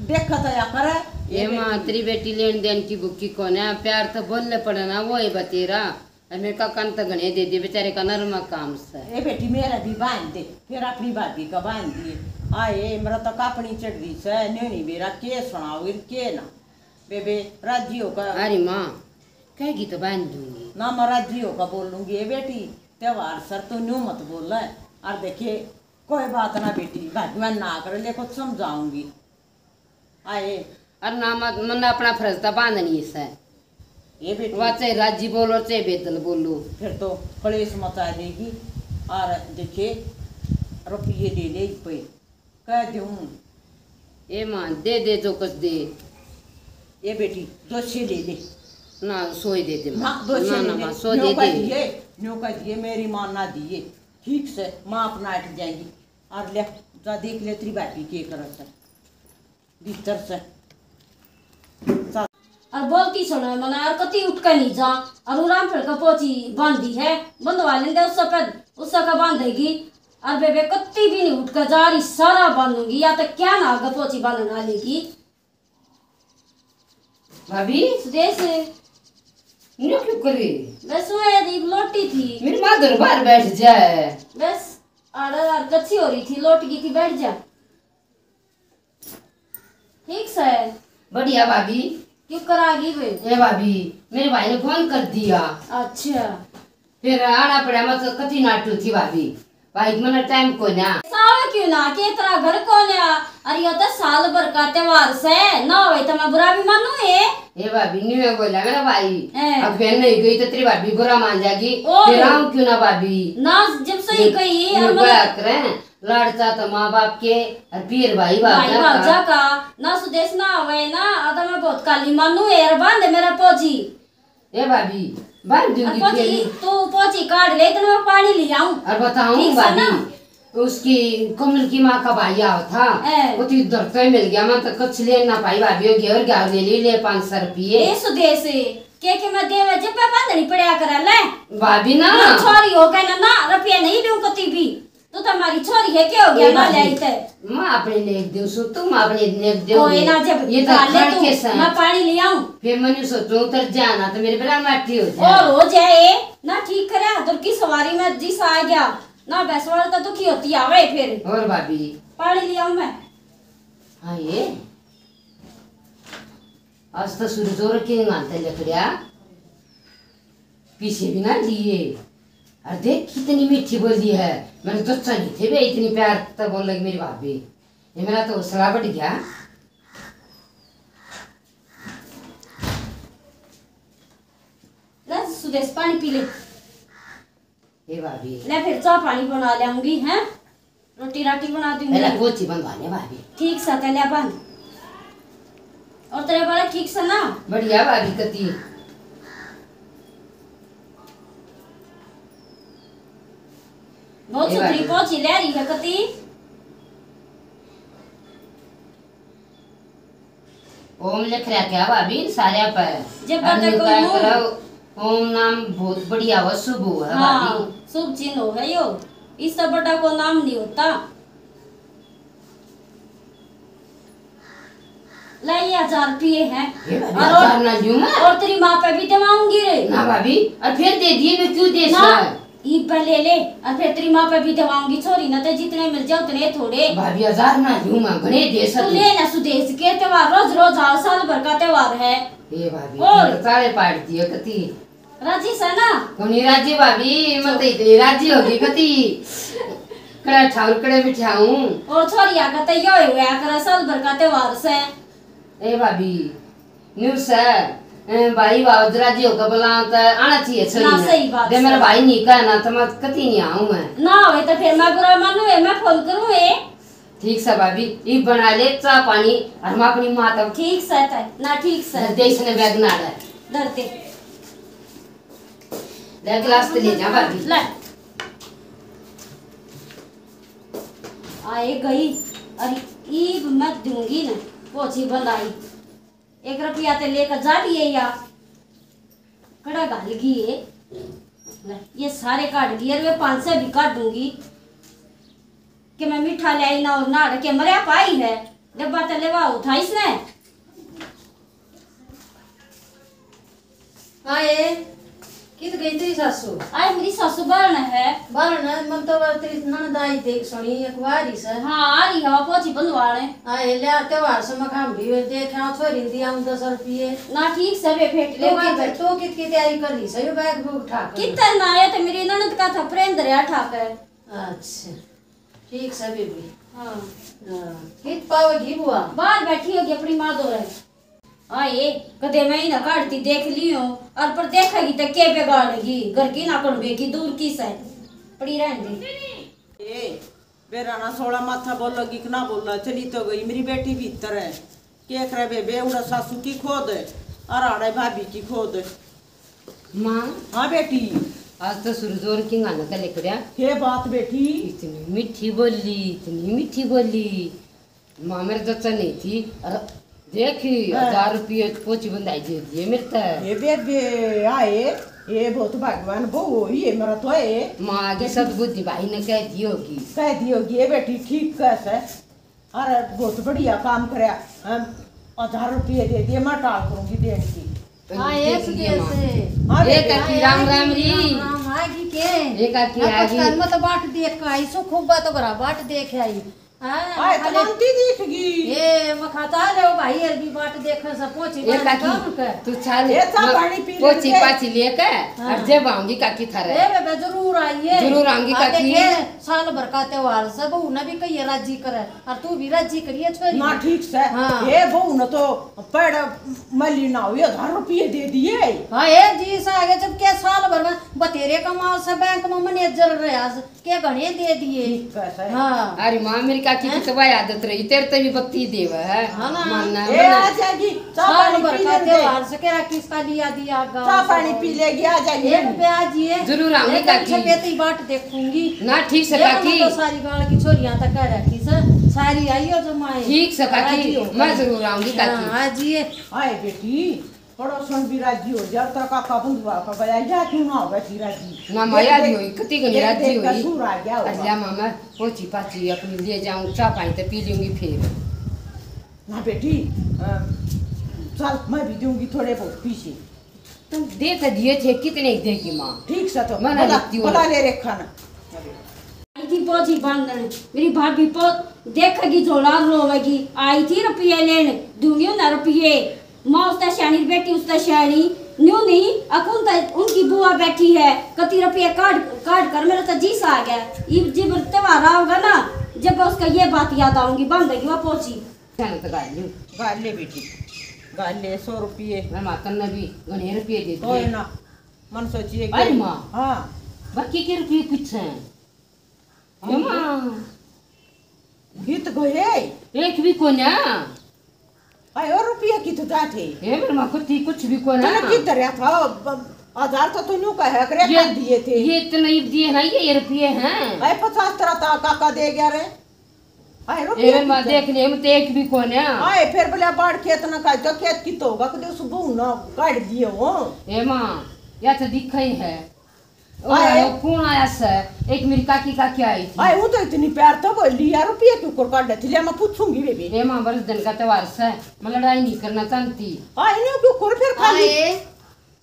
देखा तो या करे। ये ये माँ, बेटी। तेरी बेटी लेन देन की भूखी कोने, प्यार तो बोलने पड़े ना, वो ही बतेरा। अरे मेरे काका ने तो घणे दे दिए, बेचारे का नरमा काम से। ए बेटी, मेरा भी बांध दे, फिर अपनी भाभी का बांध दिए। आए, मेरा तो कापनी चढ़ रही से, न्यू नहीं बेरा के सुनाओ, इर के ना। बेबे, राजी होकर। अरे माँ, कहेगी तो बांध दूंगी। ना, मैं राजी होकर बोलूंगी। ए बेटी, त्योहार सर तू न्यू मत बोल। और देखिए, कोई बात ना बेटी, भाभी मैं ना कर ले, कुछ समझाऊंगी। आए। और ना मत, मन्ने अपना फर्ज तो बांधनी से। ये बेटी। वा चाहे राजी बोलो, चाहे बेदल बोलो। फिर तो कलेश मचा देगी। और देखे, रुपये ले ले पे। कह दूं। ए माँ, दे दे जो कुछ दे। ये बेटी, दो सौ ले ले। ना, सौ ही दे दे माँ। ना, दो सौ ना, ले ना, ले। माँ, सौ न्यो दे कह दे। दिए, न्यो कह दिए, मेरी माँ ना दिए। ठीक से, माँ अपना हट जाएगी। और ले, जा देख ले तेरी भाभी के करत है। भीतर से। चल। और बोलती सुनो मना, और कती उठ के नहीं जा, और वो रामफल का पोची बांधी है, बंधवा लेंदे उससे पे, उससे का बांधेगी। और बेबे कत्ती भी नहीं उठ के जा रही, सारा बांधूंगी, या तो क्या ना आगे पोची बांधने वाली की। भाभी? सुदेश। न्यू क्यों करे? बस वो है, एक लोटी थी। मेरी माँ घर बाहर बैठ जाए। बस, आड़ा यार कच्ची हो रही थी, लोट गई थी, बैठ जा। ठीक से। बढ़िया भाभी। क्यों करा गई वे? ए भाभी, मेरे भाई ने फोन कर दिया। अच्छा। फिर आना पड़ा, मैं तो कति नाटू थी भाभी, भाई मैंने टाइम को ना। सावे क्यों ना, के तेरा घर कौन है? अरे यो तो साल भर का त्योहार से, ना होवे तो मैं बुरा भी मानू है। ए भाभी, न्यू है बोला मेरा भाई। हैं। अब बहन नहीं गई तो तेरी भाभी बुरा मान जाएगी। ओ। फिर आऊं क्यों ना भाभी? ना, जब सही न्यू, कही, न्यू हम बात करें, लाड़ चाह तो माँ बाप के, और पीर भाई भाई भावजा भावजा का। का, ना सुदेश ना होवे ना, अदा मैं बहुत काली मानू है, और बांधे मेरा पोजी। ए भाभी, बांध दूंगी अरे पोची, फेरी। तू पोची काट ले, इतना मैं पानी ले आऊं। और बताऊं ठीक से भाभी, ना? उसकी कमल की माँ का भाई आवा था, ए। वो तो इधर तो ही मिल गया, मैं तो कुछ ले ना पाई भाभी, वो घेर घेर ले ली, ले पाँच सौ रुपये। ए सुदेश, के के मैं देवे जेबे बांधनी पड़या करे ले। भाभी ना। ना छोरी हो के ना, ना रुपया नहीं दूं कती भी। तू तो हमारी छोरी है, के हो गया ए ना भाभी, ले आई ते? मैं अपने नेक दूं सु, तुम अपने नेक दो। कोई ना, जब ये तो खा ले खान तू, के साथ। मैं पानी ले आऊं। फिर मैंने सोचो उतर जाना तो मेरे बेरा माटी हो जाए। और हो जाए ना, ठीक करे। दुर की सवारी में जिस आ गया ना, भैंस वाला तो दुखी होती आवे फिर। और भाभी? पानी ले आऊं मैं। हाँ ये आज तो सूरज और के गांते लकड़िया पीछे भी ना लिए। और देख कितनी मीठी बोली है। मैंने सोचा नहीं थे बे इतनी प्यार तो बोलेगी मेरी भाभी। ये मेरा तो हौसला बढ़ गया। ले सुदेश, पानी पी ले। ए भाभी। ले फिर चाय पानी बना लाऊंगी, हैं? रोटी राटी बना दूंगी। पहले पोची बंधवा ले भाभी। ठीक सा, ले बंद। और तेरे बालक ठीक सा ना? बढ़िया भाभी कती। बहुत ए सुथरी भाभी। पोची ले रही है कती। ओम लिख रहा क्या भाभी इन सारे पे? जब और तक न्यू का ओम। करो, ओम नाम बहुत बढ़िया हो, शुभ हो है हाँ, भाभी। शुभ चिन्ह हो है यो। इससे बड़ा को नाम नहीं होता। ले, ये हजार रुपये हैं। ये भाभी, और, हजार ना लूं मैं। और तेरी माँ पे भी दिवाऊंगी रे। ना भाभी, और फिर दे दिए, मैं क्यों दे ना, सर? इब ले ले, और फिर तेरी माँ पे भी दवाऊंगी। छोरी ना तो जितने मिल जाए उतने थोड़े। भाभी, हजार ना लूं मैं, घणे दे तू सकी। ले ना सुदेश के त्योहार, रोज रोज आओ, साल भर का त्योहार है। ये भाभी, और? तो ताले पाड़ दिए कती। राजी से ना? कोनी राजी भाभी, मैं तो इतनी राजी होगी कती। कड़े ठाउर कड़े बिठाऊं। और छोरिया का तो यो हुआ करे, साल भर का त्योहार से। ए भाभी, न्यू से, ए, भाई भाव राजी होकर बुलाओ तो आना चाहिए छोरी ना, ने। सही बात दे मेरा है। भाई नहीं कहे ना तो मैं कती नहीं आऊं मैं। ना होवे तो फिर मैं बुरा मानू है, मैं फोन करूं है। ठीक से भाभी, ई बना ले चाय पानी और मैं अपनी माँ तक ठीक से तय, ना ठीक से। धर दे इसने बैग ना ले। धर दे। ले गिलास तो ले जा भाभी। ले। आए गई, अरे ईब मत दूंगी ना, पोछी बंदाई। एक रुपया ते लेकर जा लिए या कड़ा घाल गई है। ले, ये सारे काट गई, अरे वे पाँच सौ भी काटूंगी कि मैं मीठा ले आई ना और नाड़ के मरया पाई है। डब्बा ते लेवा उठा इसने। आए, कित गई तेरी सासू? आए, मेरी सासू बारण है। बारण है, मन तो तेरी ननद आई देख सुनी, एक बार ही सर। हाँ, आ रही है, पोछी बंधवाने। आए, ले, त्योहार से मखाम भी देख, आ, छोरी दी आऊं दस रुपये। ना, ठीक से बे, भेट ले, तो बात कित, है। तो कित की तैयारी कर रही सर, यो बैग बुक ठाक। कित ना आया तो मेरी ननद का था, प्रेम दरिया ठाक है। अच्छा, ठीक से बेबी। हाँ। हाँ, कित पावेगी बुआ? बाहर बैठी होगी अपनी माँ दो रहे। आए, कदे मैं ही ना काटती देख लियो, और पर देखेगी तो के बिगाड़ेगी? घर की ना कौन बेगी, दूर की से पड़ी रहने दे। ए, बेरा ना सोला माथा बोलेगी कि ना बोला, चली तो गई। मेरी बेटी भीतर है। के करे बेबे, उड़ा सासू की खोद और आड़े भाभी की खोद। माँ। हाँ बेटी। आज तो सूरज और की गाना का लिख रहा। के बात बेटी? इतनी मीठी बोली, इतनी मीठी बोली। माँ मेरे जच्चा नहीं थी, और देखी, हाँ। हजार रुपये पोछी बंधाई दे दिए मेरे ते। ये बेबे आए, ये बहुत भाग्यवान बहू हुई है मेरा तो है। माँ आगे सद्बुद्धि भाई ने कह दी होगी। कह दी होगी, ये बेटी ठीक कह से। अरे बहुत बढ़िया काम करया, हम हजार रुपये दे दिए, मैं टाल करूंगी देने की। हाँ, ये सुनिए माँ। हाँ, ये बेबे। काकी, राम राम री। राम राम, आ गई के? ये काकी, आ गई। मैं तो बाट देख के आई सो, खूब बात करा, बाट देख आई। हाँ, आए, खाली तमाम ती दिख गई। ए, मखा चाले हो भाई, अरबी बाट देखे से पोछी ए पाछी काकी, काम कर। तू चाले, ए, चा मैं पानी पी पोछी लेते। पाछी लेके हाँ। और जब आऊंगी काकी थारे। ए, बेबे, जरूर आइए। जरूर आऊंगी आ काकी। देखे, साल भर का त्योहार से बहू ने भी कहिए राजी करे, और तू भी राजी करिए छोरी ना, ने। ठीक से। हाँ। ए, बहू ने तो पैड़ मली ना हुई, हजार रुपये दे दिए। हाँ, ए, जी से आगे जब के साल भर में बतेरे कमाल से बैंक में मैनेजर रहा से। के घणे दे दिए। ठीक है सर। हाँ। अरे माँ, मेरी काकी की हैं? तो वही आदत रही, तेरे ते भी बत्ती देवे है। हाँ ना। मानना ए, है ना। आ जाएगी, चाय साल पानी भर पी का लेंगे। त्योहार से केरा किसका लिया दिया गाँव चा से पानी और पी लेगी, आ जाएगी। एक पे आ जाइए। जरूर आऊंगी एकदम काकी। सफेद ही बाट देखूंगी। ना, ठीक से एकदम काकी। तो सारी गांव की छोरियां तक कह रखी सर, सारी आई हो जमाए। ठीक से काकी, आ जियो। मैं जरूर आऊंगी हाँ, काकी। आ जिए। आए बेटी, पड़ोसन भी राजी हो जा, तेरा काका बंधुआ का गया, या क्यों ना होगा जी राजी? ना माया भी होई, कति घणी राजी होई। सूर आ गया होगा। अल्लाह मामा, पोची पाची अपनी ले जाऊं, चाय पानी तो पी लूंगी फिर। ना बेटी, अ, चल, मैं भी दूंगी थोड़े बहुत पैसे। तुम दे तो दिए थे, कितने ही देगी माँ? ठीक से तो मैं ना भला, भला ले रखा ना। आई थी पोची बांधन, मेरी भाभी पो देखेगी झोला रोवेगी। आई थी रुपये लेन, दूंगी ना रुपये। माँ उसका सियाणी, बेटी उसका सियाणी, न्यू नहीं, अकुन तो उनकी बुआ बैठी है, कति रुपये काट, काट कर मेरा तो जी सा आ गया। इब जब त्योहार आओगा ना, जब उसका ये बात याद आऊंगी, बांधेगी वह पोची। चल तो गाल लूं। गाल ले बेटी, गाल ले, सौ रुपये। मैं मातन ने भी घणे रुपये दे दिए। कोई ना, मन सोचिए भाई कि माँ। हाँ। बाकी के रुपये कुछ हैं? हाँ। ए माँ। गीत गए। एक भी कोन्या। आयो रुपया की तो जाते। ए मेरे माँ, कुछ, कुछ भी कोन्या। तूने की धरया था? ब-, हजार तो तू न्यू कहे करे ये, कर दिए थे। ये इतने ही दिए ना, ये रुपये हैं। आए पचास तरह था, काका दे गया रे। आए रुपया ए मेरे माँ, की तो देख ले, हम तो एक भी कोन्या। आए फिर बोले बाढ़ खेत ना काट, तो खेत की तो होगा, कदे उस बहू ना काट दिए हो। ए माँ, या तो दिखा ही है। आए। वो कौन आया से? एक मेरी काकी, काकी आई थी। आए, वो तो इतनी प्यार तो बोली, यार, रुपये क्यों कर काट लेती? ले, मैं पूछूंगी बेबे। ए माँ, बरस दिन का त्योहार से, मैं लड़ाई नहीं करना चाहती। आए, इन्हें क्यों कर फिर खाली? आए,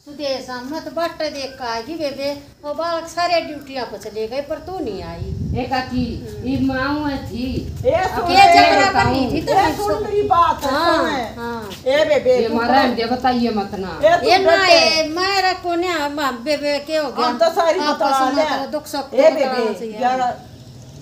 सुदेश, मैं तो बाटे देख के आ गई बेबे। वो बालक सारे ड्यूटियां पर चले गए, पर तू नहीं आई। ए काकी, हम्म। ये माँ हुआ थी। ए, अब सुन के ले। चक्कर बताऊं? बनी थी तो ए, मैं सुन सुन। मेरी बात, हाँ, सुन। हाँ। ए बेबे, ये तू मारा तो है, बताइए मत ना। ए, तू ए ना, डटे। ए, मैं रखो ने, हम बेबे के हो गया? हम तो सारी आपस बतला में ले। तो दुख सुख ए तो बेबे, बताना चाहिए। ग्यारह,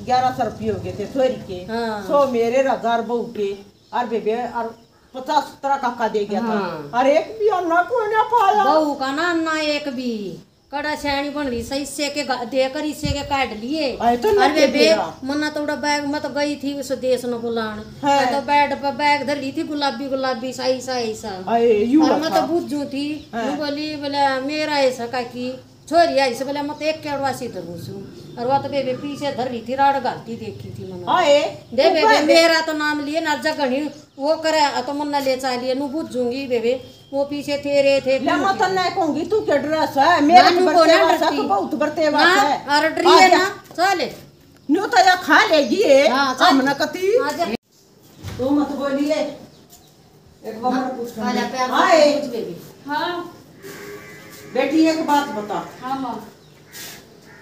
ग्यारह सौ रुपये हो गए थे छोरी के। हाँ। सौ मेरे, हजार बहू के। और बेबे, और पचास तरह काका दे गया था। हाँ। और एक भी अन्ना कोई ना पाया। बहू का ना, अन्ना एक भी। कड़ा सयाणी बन रही सै, इससे के गा-, देकर इससे के काट लिए। आए तो ना अरे के बेबे, तेरा। मन्ना तो उड़ा बैग, मैं तो गई थी उस देश न बुलान। हाँ। मैं तो बेड पर बैग धर ली थी, गुलाबी गुलाबी सा, ऐसा, ऐसा। आए, यू और मैं रखा। तो बुझू थी, हाँ। मैं बोली, बोले, मेरा ऐसा काकी, छोरी आई से, बोले, मैं तो एक केड़वा सी धरू सू। और वह तो बेबे पीछे धर रही थी, राड़ घालती देखी थी मैंने। आए, दे तू बेबे, कह दे। मेरा तो नाम लिए ना जगह नहीं, वो करे, आ तो मन्ना ले चालिए, नु बुझूंगी बेबे, वो पीछे तेरे थे, ले, मैं तन्ने कहूंगी, तू के डरे से? मेरे ना, नु बरते को ना वासा, डरती। तू बहुत बरते ना, वासा है। और डरिए आ जा। ना, चल। न्यू तो या खा लेगी ये, हाँ, चल। हम ना कती। आ जा। तू मत बोलिए। एक बार हाँ, पूछ आ जा, प्यार से हाय। पूछ बेबी। हाँ। बेटी, एक बात बता। हाँ, माँ।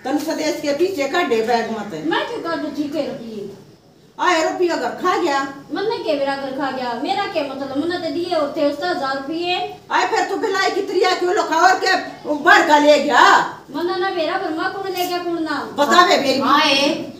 तन स्वदेश के पीछे काढे बैग मत। मैं क्यों काढू? ठीक है, रुपये। आए रुपया घर खा गया। मन्ने के मेरा घर खा गया? मेरा के मतलब? मन्ने तो दिए होते उसका हजार रुपये। आए फिर तू भिलाई की त्रिया क्यों लुका और के बढ़ का ले गया? मन्ने ना मेरा घर में कौन ले गया, कौन ना? बता बे मेरी। आए।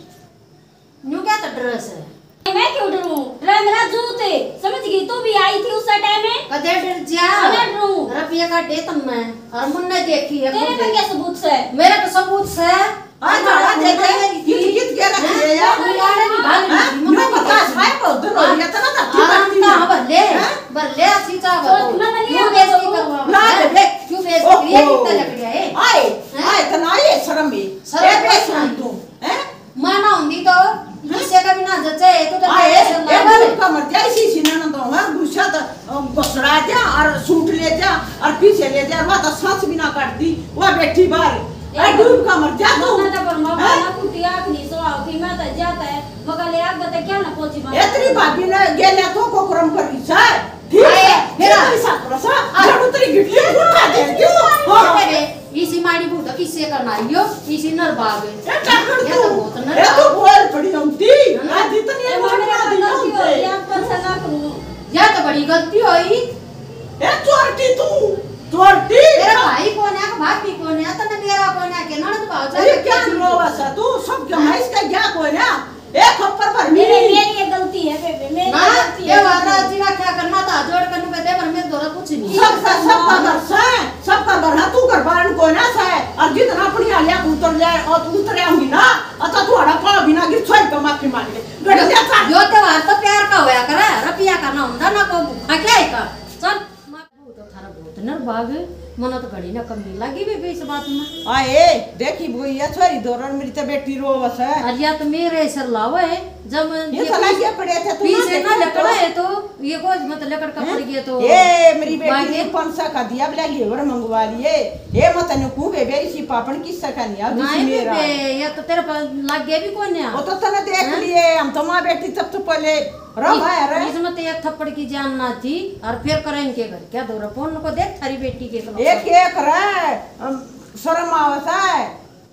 न्यू क्या तो डर से? मैं क्यों डरूं? डरा मेरा जूत, समझ गई? तू भी आई थी उस टाइम में। कदे डर जा? कदे डरूं? रुपये का दे तम मैं, और मुन्ने देखी है तेरे खुद। पे क्या सबूत से? मेरे पे सबूत से। हाँ, हाँ, झाड़ा दे दे। मेरी थी। कित, कित के रख हैं? ले यार? कोई आड़े नहीं भाग हैं? रही थी, न्यू मम्मी बता, देखी। साहब, बहुत दिन हो गया, इतना धरती आराम बढ़ती का है। भर ले, हैं? भर ले, ऐसी चाह तो बताओ। मैं नहीं क्यों बेइज्जती करूँ? करवाऊँ? ना मैं। दे दे। क्यों बेइज्जती? ओहो। ये कितना लग गया है? आए, हैं? आए, इतना ये शर्म है। शर्म ए, बे, नहीं। सुन तू, हैं? माँ ना होंदी तो गुस्से का भी ना जचे, तो तो आए, कैसे ए, लावा डूब ले? का मर जा, इसी, इसी ना, ना तो, हाँ, गुस्सा तो, अ, घुसड़ा जा और सूट ले जा और पीछे ले जा, वह तो सांस भी ना काटती, वह बैठी बाहर। ए, ए, डूब का मर जा तू। ना तो पर माँ हैं? ना कुटी आँख नहीं सो आवती, मैं तो जाता है, मगर ले आग तो क्या ना पहुंची बात। ए, तेरी भाभी ने गेल्या तो को क्रम कर रही है। ठीक आए, है, मेरा। मेरा हिसाब रसा, आ। जब उतरी गिट्टी उठा दे, क्यों? हाँ। अरे, इसी माड़ी बूढ़ा किससे करना आइयो, इसी नरबाग। ए, डॉक्टर ये तो तू, बहुत ए, नरबाग। तू बोल पड़ी होती। है ना? आज जितनी ए, माँ, मेरा बूढ़ा गलती हो गई, आप पर से ना करूँ। या तो बड़ी गलती होई। ए, चोरटी तू, चोरटी। तेरा भाई कौन है, भाभी कौन है, तने मेरा कौन है, के ननद भाव अरे, जाके क्या क्या लो नहीं बसा तू, सब क्या है, इसका क्या कौन है? ए, खप्पर भर मेरी, मेरी। मेरी ये गलती है, बेबे, मेरी ना, गलती है। ये वाला जीवा क्या करना था, जोड़ करने पे दे, पर मैं दोरा कुछ नहीं। सब, सब, सबका घर से, सबका घर है, तू घर बारन को ना से, और जितना अपनी आलिया को उतर जाए, और तू उतर आऊंगी ना, और तो तू हड़ा पाओ बिना गिर छोड़ के माफी मांग ले। गड़ जा, जा। यो त्योहार तो प्यार का होया करे, रुपया का ना होंदा, ना को भूखा क्या है का। चल। वो तो थारा बहुत नरबाग, मना तो घड़ी ना कमी लागी बेबे इस बात में। आए, देखी बुई, या छोरी धोरण मेरी तो बेटी रोवस है। अरे या तो मेरे सर लावा है, जब ये ये तो लागे पड़े थे, तू पीछे ना ना देखो लकड़ा तो। है तो ये कोई मत लेकर का हैं? पड़ गया तो ए, मेरी बेटी मांगे। ने पाँच सौ का दिया, बोला, घेवर मंगवा लिए। ए, मैं तने कूं बेबे, इसी पापन किस्सा का नहीं, अब नहीं इसी मेरा। बेबे, ये तो तेरे पर लग गया भी कोई नहीं। वो तो तने देख हैं? लिए, हम तो माँ बेटी तब तो पहले रो भाई रे। इसमें तो एक थप्पड़ की जान ना थी, और फिर करें इनके घर क्या दो रे? फोन को देख थारी बेटी के तो एक, एक रे, हम शर्म आवता है।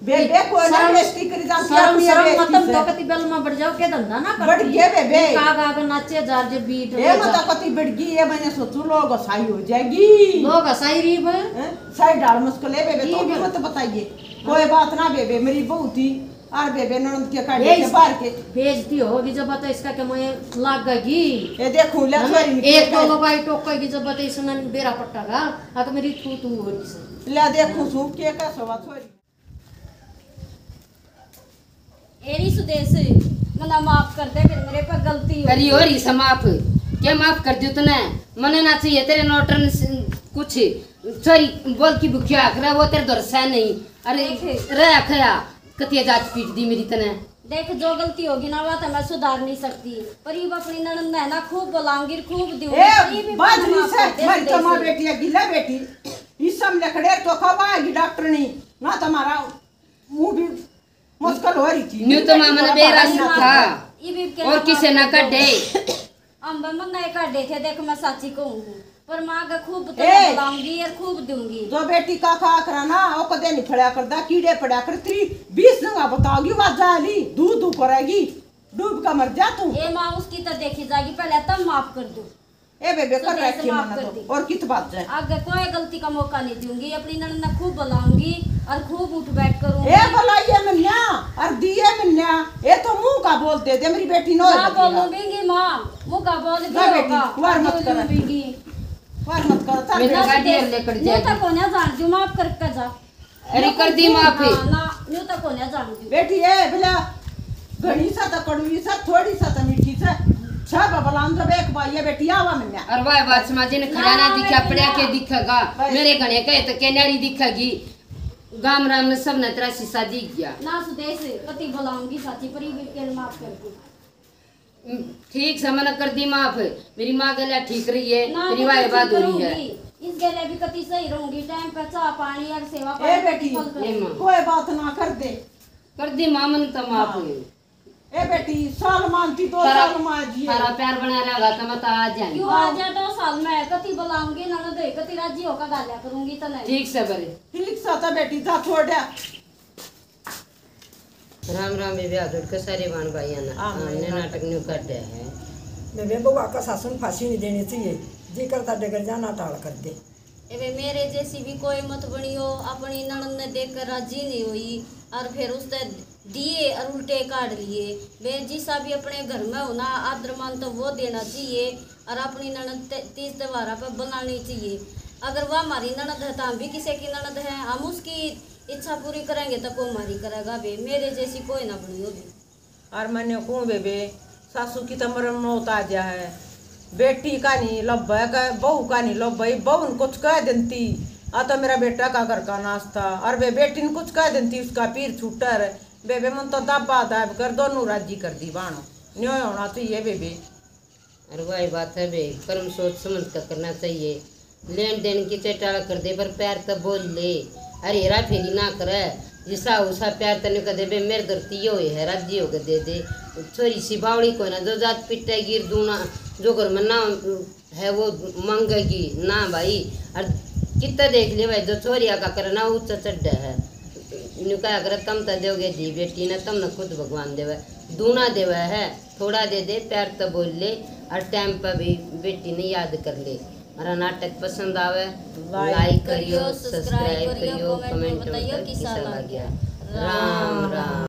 बेबे, कोई ना शर्म, बेइज्जती करी जाती शर्म, अपनी शर्म बेइज्जती मत से। तो कति बेल में बढ़ जाओ, के धंधा ना करती। बढ़ गए बेबे। का गा के नाचे जार जे बीट ए, में मत जा। कति बढ़ गई, ये मैंने सोचू लोग हसाई हो जाएगी। लोग हसाई रही बे। हैं? सारी डाल मुश्किल है बेबे, की तो भी बे? मत बताइए। कोई बात ना बेबे, मेरी बहू थी, और बेबे ननद के काटे बेइज-, के बाहर के। बेइज्जती होगी जब तो इसका के मैं लागेगी। ये देखूं, ले है ना? छोरी निकल एक दो गई। लोग आई टोकेगी जब तो इसने बेरा पट्टा का, आ तो मेरी थू थू हो रही से। ले देखूं सू, के का सवा छोरी। एरी सुदेश, मना माफ कर दे, फिर मेरे पर गलती हो करी गई। हो रही से माफ। क्या माफ कर दियो तने? मने ना चाहिए तेरे नोटन से कुछ। सॉरी, बोल की भुखिया आखरा, वो तेरे दर से नहीं। अरे, देख। रह खया, कतिया जात पीट दी मेरी तने। देख, जो गलती होगी ना, वो तो मैं सुधार नहीं सकती, पर ये अपनी ननद ने ना खूब बुलाऊंगी, खूब दूंगी, ए, पर ये भी बात मना नहीं माफ से, कर दे, मारी तो माँ सुदेश। बेटी है, गिला बेटी। इस सामने खड़े तो खवाएगी डॉक्टरनी, ना तुम्हारा मुंह भी मुश्किल हो रही थी। न्यू तो मामा ने बेरा सा था। ये भी और किसे ना कड्डे। हम मन्ना एक आधे थे, देख, मैं साची कहूँ हूँ, पर माँ का खूब तो ए! बुलाऊंगी और खूब दूंगी। जो बेटी का खा करा ना, वो कदे नहीं फड़ा करदा, कीड़े पड़ा कर तेरी बीस जगह बताओगी, वाजा ली, धू धू करेगी, डूब का मर जा तू। ए माँ, उसकी तो देखी जाएगी, पहले तब माफ कर दो। ए बेबे, कर सुदेश रखी माफ मना कर तो, दी। और कित बात है? आगे कोई गलती का मौका नहीं दूंगी, अपनी ननद ने खूब बुलाऊंगी और खूब उठ बैठ करूंगी। ए बुलाइए मन्या, और दिए मन्या, ए तो मुंह का बोल दे दे, मेरी बेटी नो ना बोलूं बींगी माँ, मुंह का बोल भी ना बेटी, होगा, वार मत कर। बींगी। वार मत कर, चल मेरी बेटी। गाड़ी लेकर न्यू जाएगी। तो कोन्या जान दू, माफ करके जा। अरे, कर दी माफ। हाँ, ना, न्यू तो कोन्या जान दू। बेटी, ए, बिला, घणी सा तो कड़वी सा, थोड़ी सा तो मीठी सा। छह बबलान जब एक बाई है, बेटी, आवा मन्या। अरे वाह, बात समाजे ने खड़ा ना ना, दिखा, मैं पड़या ना। के दिखेगा? बस। मेरे घणे कहे तो के न्यारी दिखेगी। गाम राम में सब ने तेरा शीशा दिख गया। ना सुदेश, कति बुलाऊंगी साची, पर ये भी तेरे माफ कर दू। ठीक से मना कर दी माफ। मेरी माँ गला ठीक रही है, ना, तेरी मैं वाह ठीक बात हो रही है। रहूंगी। इस गले भी कति सही रहूंगी, टाइम पे चाह पानी और सेवा ए पानी बेटी, फल ए करूंगी। माँ। कोई बात ना कर दे। कर दी माँ मन तो माफ। हाँ। ए बेटी, साल मानती दो तारा, साल माँ जी। तारा प्यार बना रहेगा तो मैं तो आ जाऊंगी। क्यों आ जा दो साल में? कति बुलाऊंगी ननद, कति राजी होकर गालियां करूंगी तने। ठीक से बरे। ठीक से तो बेटी, जा छोड़ दे। राम राम बेबे, हाथ जोड़ के सारे बाण भाइयां ने। हाँ, हमने नाटक न्यू काटा है। बेबे, बहू आका सासू ने फांसी नहीं देनी चाहिए, जी करता डगर जाना टाल कर दे। एबे मेरे जैसी भी कोई मत बनियो, अपनी ननद ने देख कर राजी नहीं हुई और फिर उसने दिए और उल्टे काढ़ लिए। बे जिसा भी अपने घर में हो ना, आदर मान तो वो देना चाहिए और अपनी ननद ते-, तीज त्योहारा पर बुलानी चाहिए। अगर वह हमारी ननद है तो हम भी किसी की ननद है, हम उसकी इच्छा पूरी करेंगे तो को हमारी करेगा बे, मेरे जैसी कोई ना बनियो बे। और मैंने कहूँ बेबे, सासू की तो मरण मौत आ जा है, बेटी का नहीं लब्बे, बहू का नहीं लब्बे, बहू ने कुछ कह देती, आ तो मेरा बेटा का घर का नाश था, और बे बेटी ने कुछ कह देती, उसका पीर छूटा रे। बेबे मन तो दाबा दाब कर दोनों राजी कर दी बाणो, न्योय होना चाहिए बेबे। अरे वाही बात है बे, कर्म सोच समझ कर करना चाहिए। लेन देन की चेटाला कर दे, पर प्यार तो बोल ले। अरे हेरा फेरी ना करे, जिसा उसा प्यार तने कर दे बे, मेरे धरती यो है, राजी होकर दे दे। छोरी सी बावली कोई ना, जो जात पिटेगी दूना, जो घर में ना है वो मांगेगी ना भाई। और कितना देख ले भाई, जो छोरिया का करे ना ऊंचा चढ़ है। न्यू कहा करे, तम तो दोगे धी बेटी ने, तम ने खुद भगवान देवे, दूना देवे है। थोड़ा दे दे, प्यार तो बोल ले, और टाइम पे भी बेटी ने याद कर ले। हमारा नाटक पसंद आवे, like करियो, subscribe करियो, comment में बताइयो किसा लग गया। राम राम।